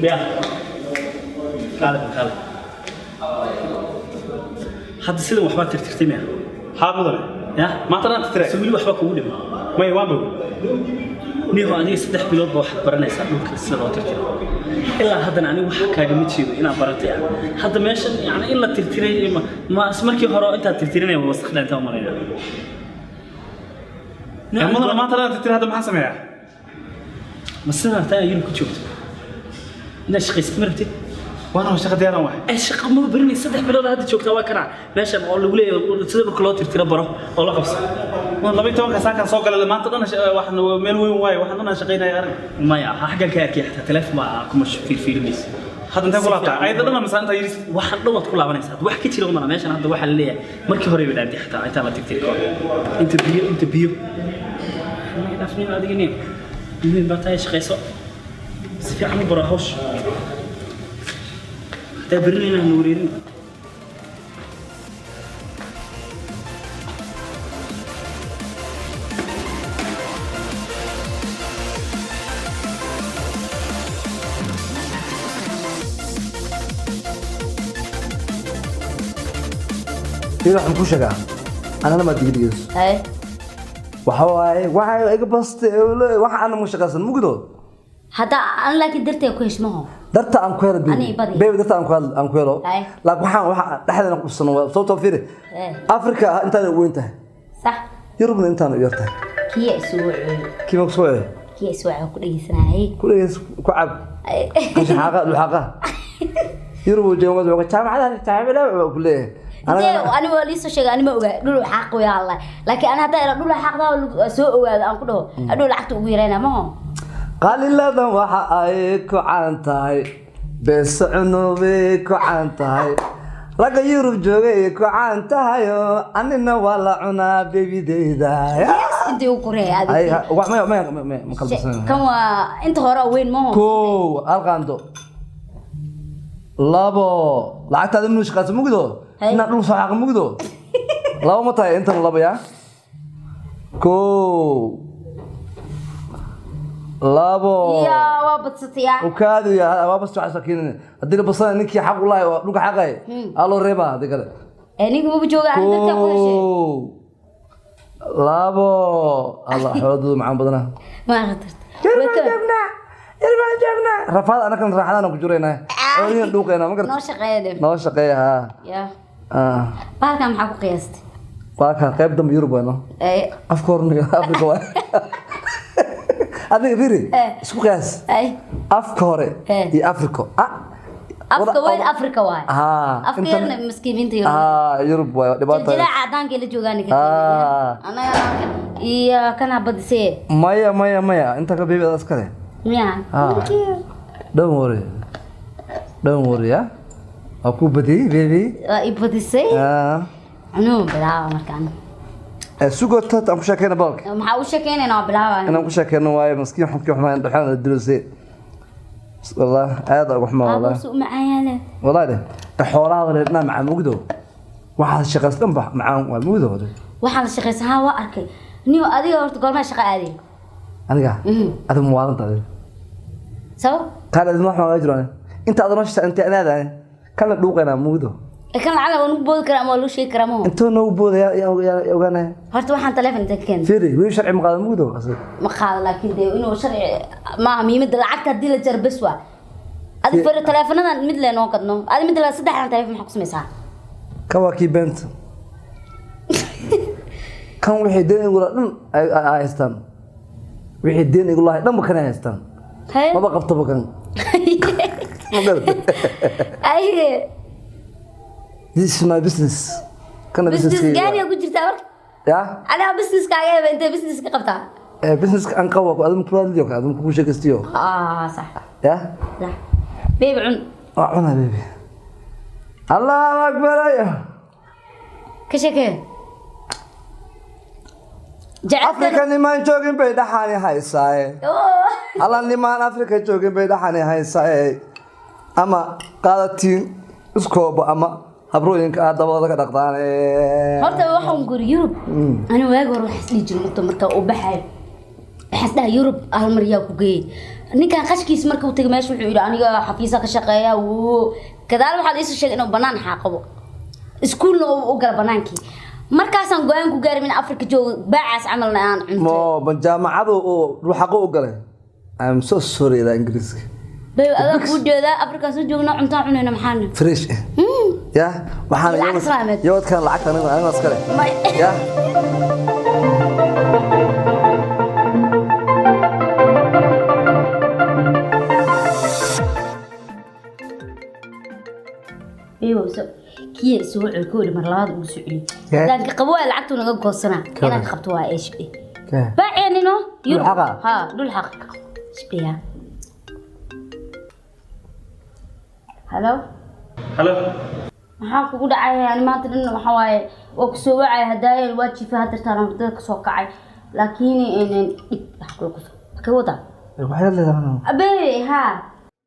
Ya kaale, kaale. Hadda sidan waxbaa tirtirtay miya? Haa mudane. Ya. Maanta dhan tirtiray. So weli waxbaa kugu dhiman? Maya, waan bogay. Niho, adiga 3 bilood ba waxaad baranaysaa dhulka sida loo tirtiro. Ilaa haddana anigu waxa kaagama jeedo inaad baratay. Ah, hadda meeshan yani in la tirtiray ma markii hore intaad tirtirinaya wasaqda intaa umalayna. Eh, mudane, maanta dhan tirtiray, hadda maxaan sameeyaa? Ma sidaa taa Yurub ku joogto inaad shaqaysad ma rabtid? Waan shaqa diyaaran wahay. Ee shaqa ma baranay, 3 bilood hadda joogtaa, waa kana meeshan oo lagu leeyahay sida dhulka loo tirtiro baro oo la qabso. Waan 12-ka saakaan soo galay, maanta dhan waxaan meel weyn waaye, waxaan dhan shaqaynaya arag. Maya, xaggan ka arkay xataa telefoon baa kuma fiirfiirinaysa. Hadda intee ku laabtaa ayada dhan mise intaa yidhi? Waxaan dhan waad ku laabanaysaa. Wax ka jira umala meeshan. Hadda waxaa la leeyahay markii hore bay dhaantay xataa intaan la tirtiri kahor. Inta biyo, inta biyo ma dhaafnin. Adiga nin muhiim baa tahay, shaqayso, si fiican u baro hawsha. Hadaa berrinayna hanu wareerin. Fiir, waxaan kuu sheegaa, anana maad iga dhigayso. Hay. Waxa waaye waxa iga bastay, waxa aan mu shaqaysan mugdo. Hadda an laakiin dartee ku heshmaho. Darta aan ku helo baby. Ani badi. Baby, darta aan ku helo. Hay. Laakiin waxa dhexdeena ku qabsano waa sababtoo, fiiri, Afrika intaan u weyn tahay, Sax. Yurubna intaan u yar tahay. Kiya isugu cuy. Kii ma ku soo wacay? Kiya isugu waco, ku dhegeysanayay. Ku dhegeys, ku cab xaaqa luxaaqa. Yurub uu joogo, wuxuu jaamacadaha jaamacadaha ku leeyahay. Intee ani waa liisoo sheegay, ani ma ogaa dhul xaq way Allah, laakiin ana hadda ila dhul xaqda soo ogaado aan ku dhaho hadhow lacagta ugu yarayna maho. Qaliladan waxa ay ku caan tahay beesa cunubay ku caan tahay, ragga Yurub joogay ku caan tahayo, anina waa la cunaa bebideyda. Intii uu koreeyay Ay, adiga. Wax maya, maya, maya, ma kalbasan. Kan waa inta hore oo weyn maho. Kow, hal qaando, labo, lacagtaada inuu shaqayso mugdo. Hay. Inaad dhul soo xaaqo mugdo. Labo ma tahay intan? Labo yaa, kow, labo. Ya, waa badsatay ya. Ukaadu ya, waa bas, waxaa keenin haddii la basana ninkii xaq u lahay oo dhulka xaqay aa loo reebaa haddii kale. Ee ninka maba jooga, aan dartaa ku heshay. Kow, labo, Allah, xooladoodu macaan badanaa. Ma khatarta. Yarbaan joognaa, yarbaan joognaa, rafaad anakan raaxadaan ku juraynaa, xoolihiin dhuuqaynaa, ma Noo garata? shaqeeya dhe. Noo shaqeeya, haa. Ya. Ah. Bahalkan maxaa ku qiyaastay? Waa kaa qayb dambe Yurub wayno. Ee. Afka horna Afrika waay. Adiga fiiri. Eh. Isku qiyaas. Ay. Afka hore Eh. iyo Afrika, ah. Afka weyn Afrika waay. Haa. Afka yarna maskiimiinta Yurub. Haa, Yurub waay dhibaata. Jiljilaaca cadaankay la joogaan ninka. Ah. Anaga iyo kana badisee. Maya, maya, maya, inta ka baby iskale. Miya? Ah. Don't worry, don't worry, ya waa ku badiyey baby. Waa i badisay. Ah. Anuu bilaaba markaan. Eh, sugo tat aan ku sheekeyna balk. Maxaa u sheekeynayna? Waa bilaaba. Inaan ku sheekeyno waaye, maskiin xunkii xumaan dhaxaan dilosay, wallah aad ugu xumaa, wallah. Aabusu macaan yaale. Wallahi de xoolaha reedna macaan mugdo, waxaad shaqays dhan ba macaan waa mugdo. Waxaan la shaqaysan haa, waa arkay. Niyo, adiga horta goormaa shaqa aaday? Aniga? Adiga muwaalanta adiga. Sabab? Qaar adin wax maa jiro inta aad nolosha inta anaada kana dhuuqaynaa mugdo. Ee, kan lacala waa nagu boodi karaa ama waa lagu sheegi karaa maho? Intoo noogu boodaya yaa ogaanaya. Horta waxaan taleefon inta ka keentay? Fiiri, weli sharci ma qaada mugdo asaga. Ma qaado, laakiin dee inuu sharci maaha muhiimadda. Lacagta haddii la jaro bes waa adi fari taleefonadan mid le noo gadno. Adi mid le saddexdan taleefon maxaa ku samaysaa? Kan waa kii beenta, kan wixii deen wala dhan ay haystaan. Wixii deen igu lahay dhanba kana haystaan. Haye. Maba qabtaba kan. Ma garatay? Aye. This is my business. Kana business businesskayga. gaariga ku jirtaa marka. Ya. Adiga businesskaaga heba, intee business ka qabtaa? Eh, businesska aan qabo adum kula hadliyo, adum kugu sheekaystiyo. Ah, sax. Ya. Sax baby, cun. Waa cunaa baby. Allahu akbar ya. Ka sheekee jecelkan. Afrika nimaan joogin bay dhaxani haysaaye. Oh. Alla, nimaan Afrika joogin bay dhaxani haysaaye, ama qaadatiin iskooba ama habrooyinka aad dabadooda ka dhaqdaane. Horta waxaan guri Yurub, ani waagi hore waxaas dhihi jiray marka uu baxayo, waxaas dhahay Yurub hal mar yaa ku geeyey ninkan qashkiisa. Marka uu tagay meesha, wuxuu yidhi aniga xafiisa ka shaqeeya. Wuu gadaal waxaad iisoo sheegay inuu banaan xaaqabo, iskuulna uu u gala banaankii. Markaasaan go-aan ku gaaray in Afrika joogo, baacaas camalna aan cunto. Mo ma jaamacadu uu ruuxaqo u galay? I'm so sorry, ila Ingiriiska. Babe, adaa kuu jeedaa, Afrikaa soo joognaa, cuntaan cunayna, maxaana? Fresh eh ya waxaan. Lacag islaameed. Yowadkan lacagta aniga iskale. May. Ya. Babe, so kiya soo cel koodi, mar labaad ugu soo celiy. Yeah. Haddaan ka qabo waa lacagtuu naga goosanaa. Correct. Inaan ka qabto waa eeshbe baaceenino. Dhul xaqa? Ha, dhul xaq shbeya. Halo. Halo. Maxaa kugu dhacay? Yani maanta dhan waxaa waaye waa kusoo wacay, hadaaye waa jifa, hadirtaan hurdada kasoo kacay, laakiin dhib wax kula kusoo ka wadaa. Waxay leedahay. Abe ha.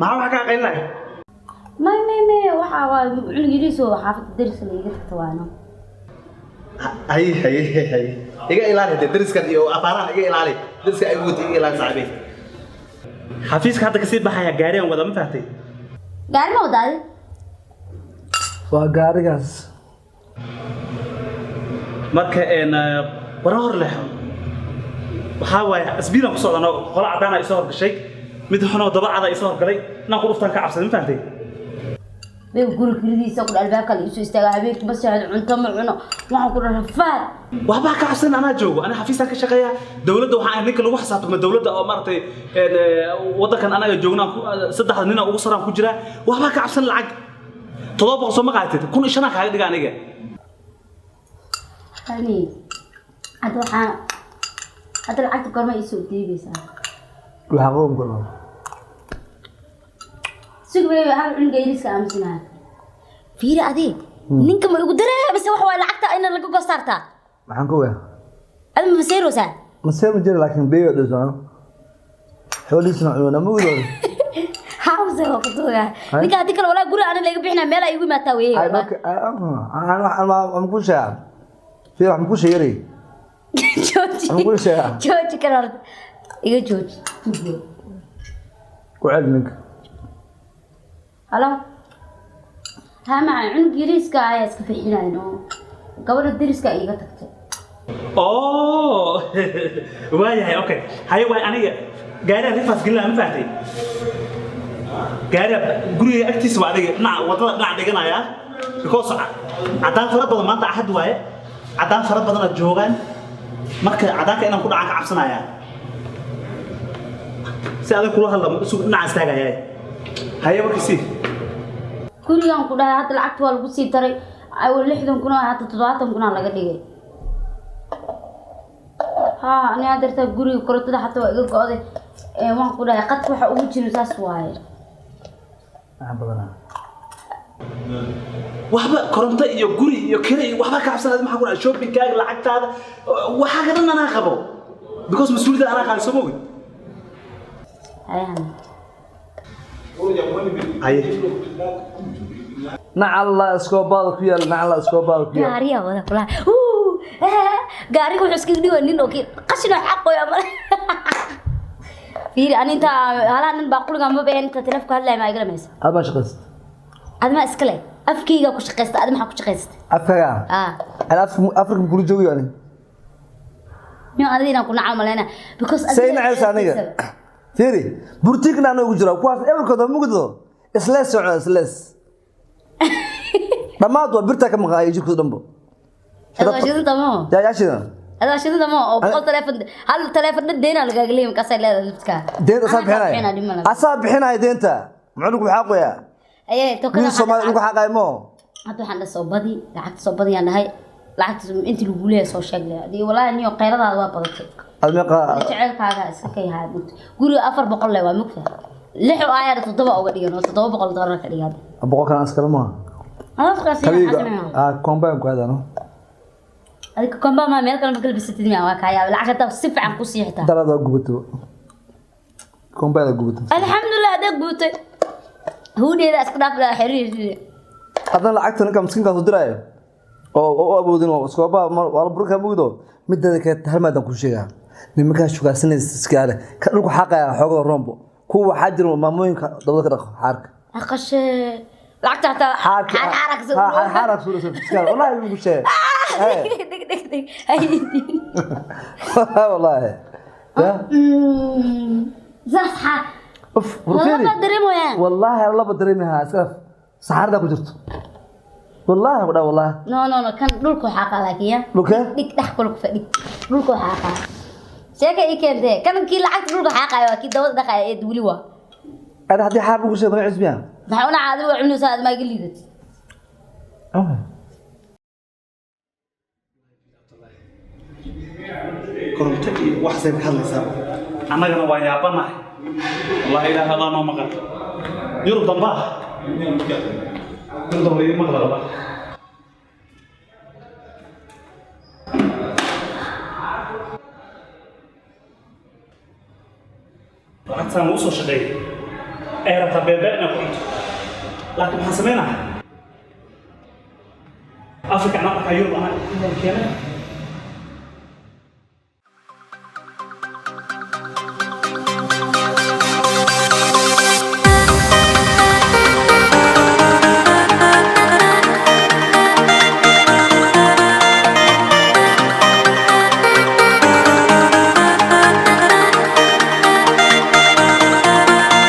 Maxaa waxa kaa qaylinaya? May may may, waxaa waaye cunug yariisoo xaafadda dariska laiga tagta waano. Hay hay hay, iga ilaali dee dariskan iyo afaarahan, iga ilaali dariska ay wata, iga ilaali saaxiibey. Xafiiska hadda kasii baxaya, gaarigan wada, ma fahtay? Gaari ma wadaadi? Waa gaarigaas. Marka een wara hor leh waxaa waaye asbiilan ku socdaan, qola cadaan ay soo horgashay, mid xunoo daba cad ay soo horgalay, inaan ku dhuftaan ka cabsaday, ma fahtay? Bay guri kiridiisa ku albaabka la isu istaaga, habeenkii ma seexdo, cunto ma cuno, waxaan ku dhaha rafaad. Waxbaa ka cabsan, anaa joogo, anaa xafiisaan ka shaqeeya dowladda. Waxaa ninka lagu xisaabtamo dowladda oo maaragtay waddankan anaga joognaan saddexda nina ugu saraan ku jiraa. Waxbaa ka cabsan, lacag 700 soo ma qaadatid? 1500 kaaga dhiga aniga. Hani hadda waxaan hadda lacagta goorma iisoo dhiibaysaa? Waxaa qoom kalo. Sug baby, hal cunuga yariiska aaminsanaa. Fiiri, adig ninka ma igu daree mise waxa waaye lacagta ina laga goostaartaa? Maxaan ku ogaa? Adi ma maseyroosaa? Masee ma jira, laakiin beeyo dhasaan xoolihiisna cunana ma ogdooda. Hawse waa ku tuugaa. Hay. Ninka haddii kale walaa guri ana laga bixinaa, meel ay igu imaataa weeye. Ay marka aan ku sheegaa, fiir, waxaan ku sheegay. Jooji. Waxaan ku sheegaa. Jooji kan horta, iga jooji. Ku celi ninka. Halo, haa macaan, cunug yariiska ayaa iska bixinayn oo gabadha deriska iiga tagtay. Oh, waayahay, okay, haye, waay aniga gaariga rifaas gelina, ma fahtay? Gaariga guriga agtiisa waa, adiga dhinaca wadada dhinac dhiganaya, because caddaan fara badan maanta Axad waaye, caddaan fara badana joogaan. Marka caddaanka inaan ku dhacaan ka cabsanaya, si adag kula hadla isu dhinaca istaagaya. Haye, warkiisii. Gurigan ku dhahay hadda lacagta waa lagu sii daray, awal 60,000 ah, hadda 70,000 laga dhigay. Haa, ani hadda guriga korontada xataa waa iga go'day. Ee waan ku dhahay qadka waxa ugu jiro saas waaye. Maxaan badanaa? Waxba koronto iyo guri iyo kire iyo waxba ka cabsanaya. Maxaa ku dhahay shoppingkaaga, lacagtaada, waxaa ka dhan anaa qabo, because mas-uuliyadda anaa qaaday, soo ma ogid? Hayahan. Haye. Nacalla iskoobaada ku yaal, nacalla iskoobaada ku yaal. Gaariyaa wada kulaha. Gaariga wuxuu iskaga dhigaa nin oo kii qashin oo xaqooya male. Fiiri, ani intaa halaha nin baaquliga ma been inta telefonka hadlaya ma igala maysa. Aad baa shaqaysta. Adi ma iska leh, afkayga ku shaqaysta, adi maxaa ku shaqaysta? Afkaga? Ah. Ana Afrika ma kula joogayo ani. Nin adiga inaan ku naco maleyna because Say nacaysa aniga. Fiiri, burtiigna anagu jira kuwaas ebarkooda mugdo islees socda, islees dhammaad waa birtaa ka maqaaya jirkooda dhanbo. Adiga waa shidan tamo. Yaa yaa shidan. Adaa shidada ma oo 100 telefoon, hal telefoon dhan deynaa lagaaga leeyahay, markaasay leedahay dadka. Deenta asaa Anaa kaa bixinaya. dhib ma laha. Asaa bixinaya deenta. Muxuu lagu xaaqoyaa? Ayee, tokada. Wiil Soomaali lagu xaaqayo mo. Hadda waxaan dhahay soo badi lacagta, soo badiyaan dhahay lacagta intii lagu leeyahay soo sheeg leh. Adii walaahi niyo qayladaada waa badatay. Ad meeqa? Jaceylkaaga iska kay haya mugta. Guriga 400 le waa mugta, lix oo ayaa toddoba uga dhigan oo $700 ka dhigan. 100 kan askala ma. Alaabkaas. Kaliya ah kombayn ku hadano. Adiga komba ma meel kale ma kala bisatid miyaa? Waa kaa yaabay, lacag hataa si fiican ku sii xitaa. Darada gubato. Kombayda gubato. Alxamdulilah hadday guutay, huudheeda iska dhaaf lahaa xiriir. Haddana lacagta ninka miskiinkaas u diraayo oo u awoodin oo iskooba waa la burka mugdo. Mideeda kale, hal maadaan kuu sheegaa: nimankaa shugaasanaysa iskaale ka dhulku xaaqaya xoogada rombo, kuwa waxaa jira maamooyinka dabada ka dhaqo xaarka. Aqashe lacagta hataa. Xaarka. Xaar xaar. Xaarka suuraysa iskaale, wallahi ugu sheeg. Dhig dhig dhig. Wallahi ya. Saas xaar. Uf, warfiiri. Laba dareemoyaan. Wallahi laba dareemaha iska saxarada ku jirto, wallahi wadha, wallahi. No, no, no, kan dhulku xaaqa laakiin ya. Dhulkee? Dhig dhex kula ku fadhi, dhulku xaaqa. Sheeka ii keentee, kan kii lacagta dhulka xaaqaya waa kii dabada dhaqaya ee weli waa. Ada haddii xaar lagu sheego ma cusbiya. Maxaa una caadi waa cunaysaa, aad maa iga liidat. Koronto iyo wax say ka hadlaysaa? Annagana waan yaabanahay wallahi. Ilaah adaa noo maqan. Yurub dambaa, Yurub damba idin maqla wallahi. Lacagtaan wuu soo shaqeeyay ee rabtaa beebee inay ku cunto, laakiin maxaan samaynaha? Afrika anaa arkaa, Yurub anaa inaan keenay.